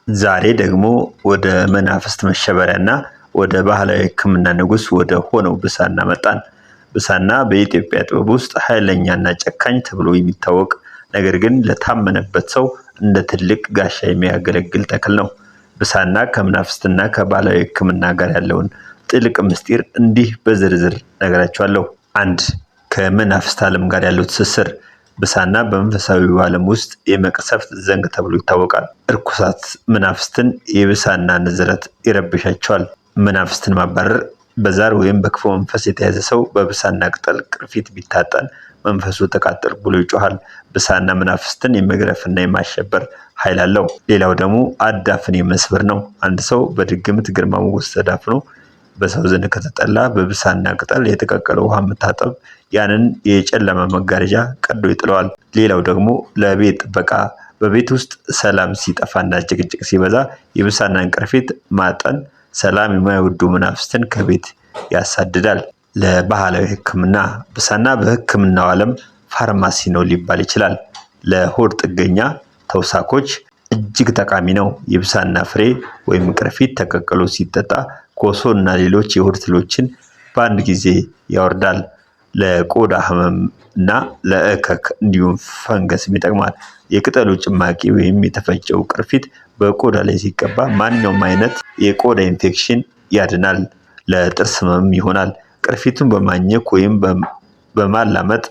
ዛሬ ደግሞ ወደ መናፍስት መሸበሪያና ወደ ባህላዊ ሕክምና ንጉሥ ወደ ሆነው ብሳና መጣን። ብሳና በኢትዮጵያ ጥበብ ውስጥ ኃይለኛና ጨካኝ ተብሎ የሚታወቅ፣ ነገር ግን ለታመነበት ሰው እንደ ትልቅ ጋሻ የሚያገለግል ተክል ነው። ብሳና ከመናፍስትና ከባህላዊ ሕክምና ጋር ያለውን ጥልቅ ምስጢር እንዲህ በዝርዝር ነገራችኋለሁ። አንድ፣ ከመናፍስት ዓለም ጋር ያለው ትስስር። ብሳና በመንፈሳዊው ዓለም ውስጥ የመቅሰፍት ዘንግ ተብሎ ይታወቃል። እርኩሳት መናፍስትን የብሳና ንዝረት ይረብሻቸዋል። መናፍስትን ማባረር። በዛር ወይም በክፉ መንፈስ የተያዘ ሰው በብሳና ቅጠል ቅርፊት ቢታጠን መንፈሱ ተቃጠልኩ ብሎ ይጮሃል። ብሳና መናፍስትን የመግረፍና የማሸበር ኃይል አለው። ሌላው ደግሞ አዳፍን የመስበር ነው። አንድ ሰው በድግምት ግርማ ሞገስ ተዳፍኖ በሰው ዘንድ ከተጠላ በብሳና ቅጠል የተቀቀለ ውሃ መታጠብ ያንን የጨለማ መጋረጃ ቀዶ ይጥለዋል። ሌላው ደግሞ ለቤት ጥበቃ። በቤት ውስጥ ሰላም ሲጠፋና ጭቅጭቅ ሲበዛ የብሳናን ቅርፊት ማጠን ሰላም የማይወዱ መናፍስትን ከቤት ያሳድዳል። ለባህላዊ ሕክምና። ብሳና በሕክምናው ዓለም ፋርማሲ ነው ሊባል ይችላል። ለሆድ ጥገኛ ተውሳኮች እጅግ ጠቃሚ ነው። የብሳና ፍሬ ወይም ቅርፊት ተቀቅሎ ሲጠጣ ኮሶ እና ሌሎች የሆድ ትሎችን በአንድ ጊዜ ያወርዳል። ለቆዳ ህመም እና ለእከክ እንዲሁም ፈንገስም ይጠቅማል። የቅጠሉ ጭማቂ ወይም የተፈጨው ቅርፊት በቆዳ ላይ ሲቀባ ማንኛውም አይነት የቆዳ ኢንፌክሽን ያድናል። ለጥርስ ህመም ይሆናል። ቅርፊቱን በማኘክ ወይም በማላመጥ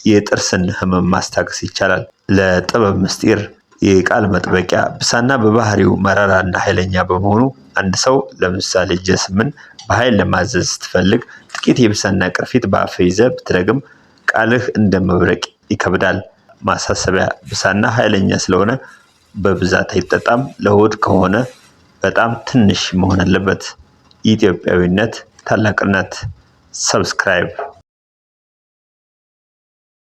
የጥርስን ህመም ማስታገስ ይቻላል። ለጥበብ ምስጢር፣ የቃል መጥበቂያ። ብሳና በባህሪው መራራና ኃይለኛ በመሆኑ አንድ ሰው ለምሳሌ ጀስምን በኃይል ለማዘዝ ስትፈልግ ጥቂት የብሳና ቅርፊት በአፍህ ይዘህ ብትረግም ቃልህ እንደ መብረቅ ይከብዳል። ማሳሰቢያ፣ ብሳና ኃይለኛ ስለሆነ በብዛት አይጠጣም። ለሆድ ከሆነ በጣም ትንሽ መሆን አለበት። የኢትዮጵያዊነት ታላቅነት። Subscribe.